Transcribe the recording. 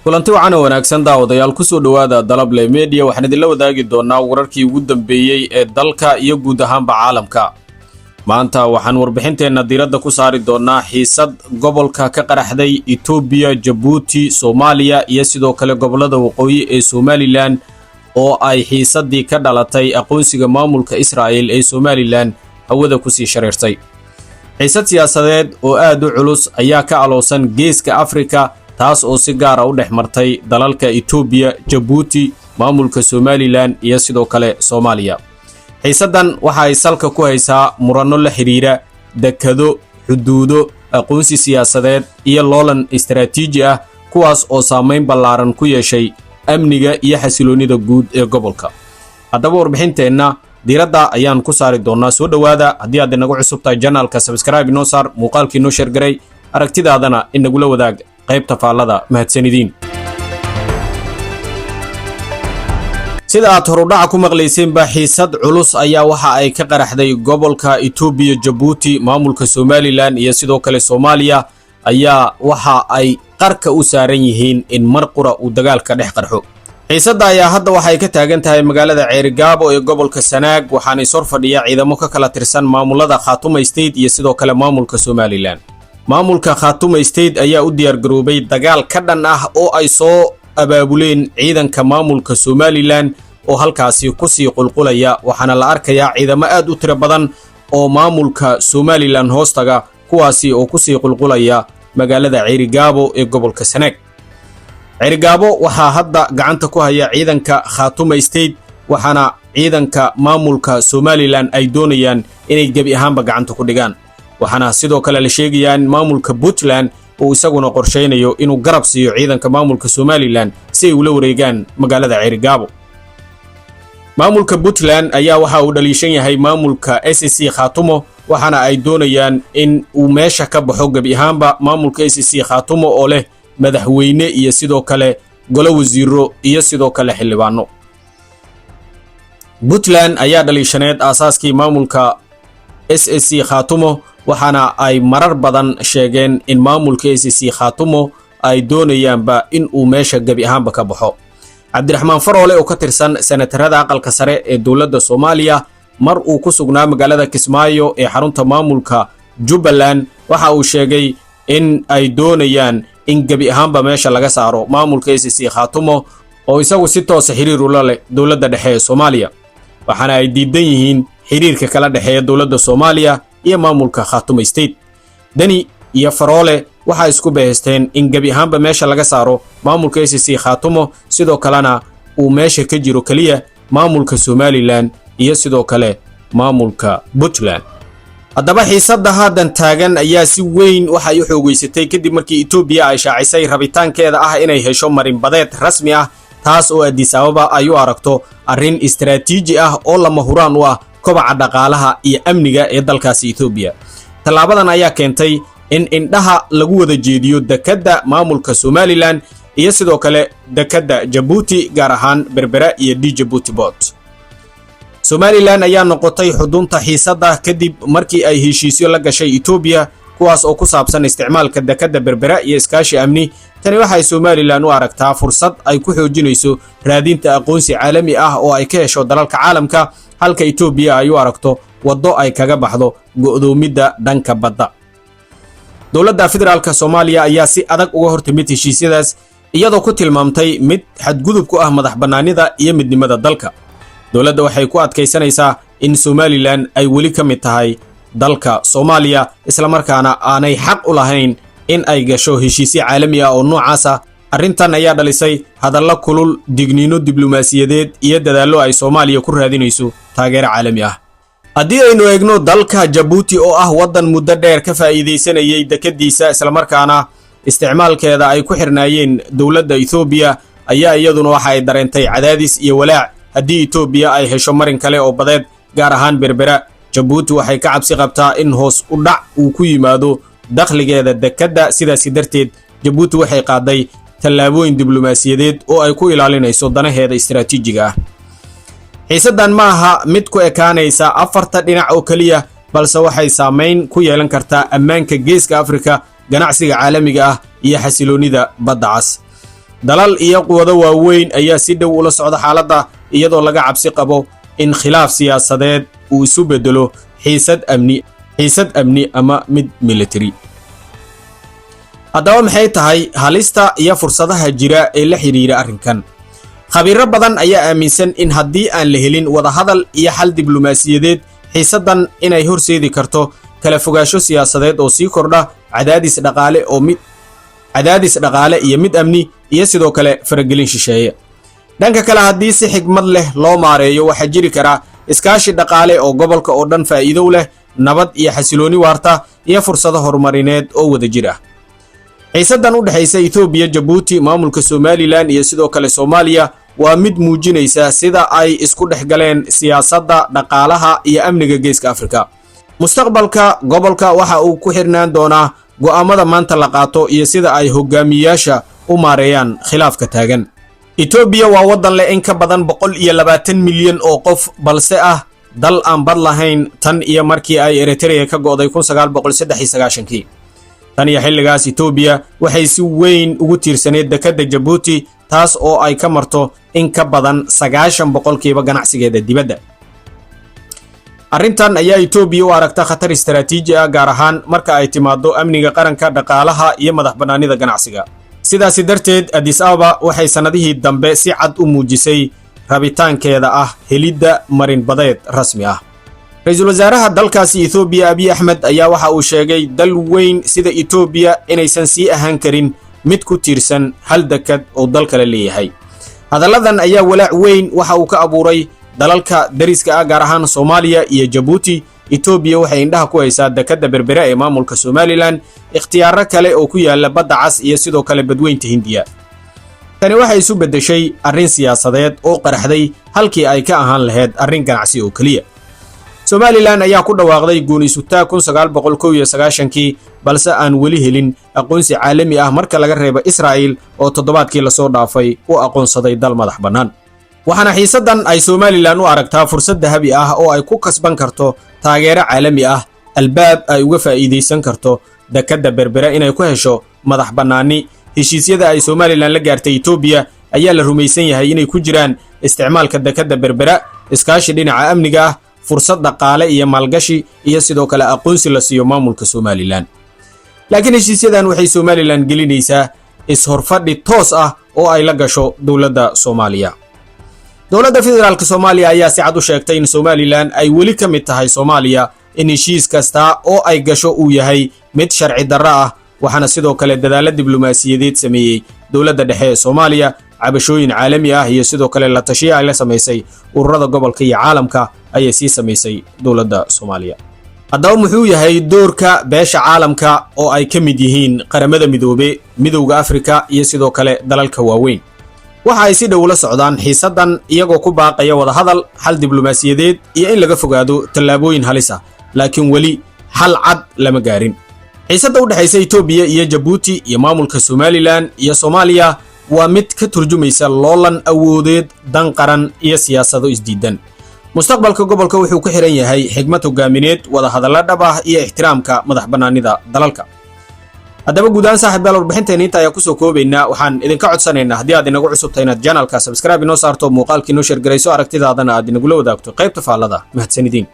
Kulanti wacan oo wanaagsan, daawadayaal, kusoo dhowaada Dalable Media. Waxaan idinla wadaagi doonnaa wararkii ugu dambeeyey ee dalka iyo guud ahaanba caalamka. Maanta waxaan warbixinteenna diiradda ku saari doonnaa xiisad gobolka ka qaraxday Itoobiya, Jabuuti, Soomaaliya iyo sidoo kale gobollada waqooyi ee Somaliland, oo ay xiisaddii ka dhalatay aqoonsiga maamulka Israa'il ee Somaliland hawada kusii shareertay. Xiisad siyaasadeed oo aad u culus ayaa ka aloosan Geeska Afrika, taas oo si gaara u dhex martay dalalka Itoobiya, Jabuuti, maamulka Somaliland iyo sidoo kale Soomaaliya. Xiisaddan waxa ay salka ku haysaa muranno la xidhiira dekado, xuduudo, aqoonsi siyaasadeed iyo loolan istaraatiiji ah, kuwaas oo saamayn ballaaran ku yeeshay amniga iyo xasiloonnida guud ee gobolka. Haddaba warbixinteenna diiradda ayaan ku saari doonnaa. Soo dhowaada. Haddii aad inagu cusub tahay channelka, subscribe inoo saar, muuqaalkii inoo share garay, aragtidaadana inagula wadaag qaybta faallada. Mahadsanidiin. Sida aad horudhaca ku maqlayseenba, xiisad culus ayaa waxa ay ka qaraxday gobolka. Itoobiya, Jabuuti, maamulka Somaliland iyo sidoo kale Soomaaliya ayaa waxa ay qarka u saaran yihiin in mar qura uu dagaalka dhex qarxo. Xiisadda ayaa hadda waxay ka taagan tahay magaalada Ceerigaabo ee gobolka Sanaag, waxaana is hor fadhiya ciidamo ka kala tirsan maamulada Khaatuma State iyo sidoo kale maamulka Somaliland. Maamulka Khaatuma State ayaa u diyaargaroobay dagaal ka dhan ah oo ay soo abaabuleen ciidanka maamulka Somaliland oo halkaasi kusii qulqulaya, waxaana la arkayaa ciidamo aad u tiro badan oo maamulka Somaliland hoostaga, kuwaasi oo kusii qulqulaya magaalada Ceerigaabo ee gobolka Sanaag. Ceerigaabo waxaa hadda gacanta ku haya ciidanka Khaatuma State, waxaana ciidanka maamulka Somaliland ay doonayaan inay gebi ahaanba gacanta ku dhigaan. Waxaana sidoo kale la sheegayaa in maamulka Puntland uu isaguna qorshaynayo inuu garab siiyo ciidanka maamulka Somaliland si ay ula wareegaan magaalada Ceerigaabo. Maamulka Puntland ayaa waxa uu dhaliishan yahay maamulka SSC Khaatumo, waxaana ay doonayaan in uu meesha ka baxo gebi ahaanba maamulka SSC Khaatumo oo leh madaxweyne iyo sidoo kale golo wasiiro iyo sidoo kale xildhibaano. Puntland ayaa dhaliishaneed aasaaskii maamulka SSC Khaatumo, waxaana ay marar badan sheegeen in maamulka SSC Khaatumo ay doonayaanba in uu meesha gebi ahaanba ka baxo. Cabdiraxmaan Faroole oo ka tirsan senatarada aqalka sare ee dowladda Soomaaliya, mar uu ku sugnaa magaalada Kismaayo ee xarunta maamulka Jubbaland, waxa uu sheegay in ay doonayaan in gebi ahaanba meesha laga saaro maamulka SSC Khaatumo oo isagu si toosa xiriir ula leh dowladda dhexe ee Soomaaliya, waxaana ay diidan yihiin xiriirka kala dhexeeya dowladda Soomaaliya iyo maamulka Khaatumo State. Deni iyo Faroole waxaa isku bahaysteen in gebi ahaanba meesha laga saaro maamulka SSC Khaatumo, sidoo kalena uu meesha ka jiro keliya maamulka Somaliland iyo sidoo kale maamulka Puntland. Haddaba xiisadda haatan taagan ayaa si weyn waxay u xoogeysatay kadib markii Itoobiya ay shaacisay rabitaankeeda ah inay hesho marinbadeed rasmi ah, taas oo Addis Ababa ay u aragto arrin istaraatiiji ah oo lama huraan u ah kobaca dhaqaalaha iyo amniga ee dalkaasi Itoobiya. Tallaabadan ayaa keentay in indhaha lagu wada jeediyo dekedda maamulka Somaliland iyo sidoo kale dekedda Jabuuti, gaar ahaan Berbera iyo Djibouti Port. Somaliland ayaa noqotay xudunta xiisadda kadib markii ay heshiisyo la gashay Itoobiya, kuwaas oo ku saabsan isticmaalka dekedda Berbera iyo iskaashi amni. Tani waxay Somaliland u aragtaa fursad ay ku xoojinayso raadinta aqoonsi caalami ah oo ay ka hesho dalalka caalamka, halka Itoobiya ay u aragto waddo ay kaga baxdo go'doomidda dhanka badda. Dowladda federaalka Soomaaliya ayaa si adag uga hortimid heshiisyadaas, iyadoo ku tilmaamtay mid xadgudub ku ah madax bannaanida iyo midnimada dalka. Dowladda waxay ku adkaysanaysaa in Somaliland ay weli ka mid tahay dalka Soomaaliya, islamarkaana aanay xaq u lahayn in ay gasho heshiisyo caalami ah oo noocaas ah. Arrintan ayaa dhalisay hadallo kulul, digniino diblomaasiyadeed iyo dadaallo ay Soomaaliya ku raadinayso taageero caalami ah. Haddii aynu eegno dalka Jabuuti, oo ah waddan muddo dheer ka faa'iidaysanayay dekadiisa, islamarkaana isticmaalkeeda ay ku xirnaayeen dowladda Itoobiya, ayaa iyaduna waxa ay dareentay cadaadis iyo walaac. Haddii Itoobiya ay hesho marin kale oo badeed, gaar ahaan Berbera, Jabuuti waxay ka cabsi qabtaa in hoos u dhac uu ku yimaado dakhligeeda dekedda. Sidaasi darteed, Jabuuti waxay qaaday tallaabooyin diblomaasiyadeed oo ay ku ilaalinayso danaheeda istaraatiijiga ah. Xiisaddan ma aha mid ku ekaanaysa afarta dhinac oo keliya, balse waxay saamayn ku yeelan kartaa ammaanka Geeska Afrika, ganacsiga caalamiga ah iyo xasiloonnida Badda Cas. Dalal iyo quwado waaweyn ayaa si dhow ula socda xaaladda, iyadoo laga cabsi qabo in khilaaf siyaasadeed uu isu beddelo xiisad amni ama mid military. Haddaba, maxay tahay halista iyo fursadaha jira ee la xidhiira arrinkan? Khabiiro badan ayaa aaminsan in haddii aan la helin wadahadal iyo xal diblomaasiyadeed, xiisaddan inay horseedi karto kala fogaansho siyaasadeed oo sii kordha, cadaadis dhaqaale iyo mid amni, iyo sidoo kale faragelin shisheeye. Dhanka kale, haddii si xigmad leh loo maareeyo, waxaa jiri karaa iskaashi dhaqaale oo gobolka oo dhan faa'iido leh, nabad iyo xasilooni waarta, iyo fursado horumarineed oo wadajir ah. Xiisaddan u dhexaysa Etoobiya, Jabuuti, maamulka Somaliland iyo sidoo kale Soomaaliya waa mid muujinaysa sida ay isku dhex galeen siyaasadda, dhaqaalaha iyo amniga Geeska Afrika. Mustaqbalka gobolka waxa uu ku xirnaan doonaa go'aamada maanta la qaato iyo sida ay hogaamiyayaasha u maareeyaan khilaafka taagan. Etoobiya waa waddan leh in ka badan 120 milyan oo qof, balse ah dal aan bad lahayn tan iyo markii ay Eritrea ka go'day 1993-kii. Tan iyo xilligaas, Etoobiya waxay si weyn ugu tiirsaneyd dekedda Jabuuti, taas oo ay ka marto in ka badan 90% ganacsigeeda dibadda. Arrintan ayaa Etoobiya u aragta khatar istaraatiiji ah, gaar ahaan marka ay timaado amniga qaranka, dhaqaalaha iyo madax bannaanida ganacsiga. Sidaasi darteed, Addis Ababa waxay sannadihii dambe si cad u muujisay rabitaankeeda ah helidda marinbadeed rasmi ah. Ra-iisul wasaaraha dalkaasi Etoobiya, Abiy Axmed, ayaa waxa uu sheegay dal weyn sida Etoobiya inaysan sii ahaan karin mid ku tiirsan hal dekad oo dal kale leeyahay. Hadalladan ayaa walaac weyn waxa uu ka abuuray dalalka dariska ah, gaar ahaan Soomaaliya iyo Jabuuti. Etoobiya waxay indhaha ku haysaa dekadda Berbera ee maamulka Somaliland, ikhtiyaaro kale oo ku yaala Badda Cas iyo sidoo kale Badweynta Hindiya. Tani waxay isu beddeshay arrin siyaasadeed oo qaraxday halkii ay ka ahaan lahayd arrin ganacsi oo keliya. Somaliland ayaa ku dhawaaqday gooni-isutaag 1991-kii, balse aan weli helin aqoonsi caalami ah, marka laga reebo Israa'il oo toddobaadkii lasoo dhaafay u aqoonsaday dal madax bannaan. Waxaana xiisaddan ay Somaliland u aragtaa fursad dahabi ah oo ay ku kasban karto taageero caalami ah, albaab ay uga faa'iidaysan karto dekadda Berbera inay ku hesho madax bannaani. Heshiisyada ay Somaliland la gaartay Etoobiya ayaa la rumaysan yahay inay ku jiraan isticmaalka dekadda Berbera, iskaashi dhinaca amniga ah, fursad dhaqaale iyo maalgashi, iyo sidoo kale aqoonsi la siiyo maamulka Somaliland. Laakiin heshiisyadan waxay Somaliland gelinaysaa is-horfadhi toos ah oo ay la gasho dowladda Soomaaliya. Dowladda federaalka Soomaaliya ayaa si cad u sheegtay in Somaliland ay weli ka mid tahay Soomaaliya, in heshiis kasta oo ay gasho uu yahay mid sharci darro ah. Waxaana sidoo kale dadaalo diblomaasiyadeed sameeyey dowladda dhexe ee Soomaaliya. Cabashooyin caalami ah iyo sidoo kale la tashiya ay la samaysay ururada gobolka iyo caalamka ayay sii samaysay dowladda Soomaaliya. Haddaba, muxuu yahay doorka beesha caalamka oo ay ka mid yihiin Qaramada Midoobe, Midowda Afrika iyo sidoo kale dalalka waaweyn? Waxa ay si dhow la socdaan xiisaddan, iyagoo ku baaqaya wadahadal, xal diblomaasiyadeed iyo in laga fogaado tallaabooyin halis ah, laakiin weli xal cad lama gaarin. Xiisadda u dhexaysa Etoobiya iyo Jabuuti iyo maamulka Somaliland iyo Soomaaliya waa mid ka turjumaysa loolan awoodeed, dan qaran iyo siyaasado isdiidan. Mustaqbalka gobolka wuxuu ku xihan yahay xigmad hogaamineed, wadahadallo dhab ah iyo ixtiraamka madax bannaanida dalalka. Haddaba, guud ahaan, saaxiib yaal, warbixinteena inta ayaa kusoo koobaynaa. Waxaan idinka codsanaynaa, haddii aad inagu cusubtahay, inaad channelka subscribe inoo saarto, muuqaalkii inoo share garayso, aragtidaadana aad inagula wadaagto qaybta faallada. Mahadsanidin.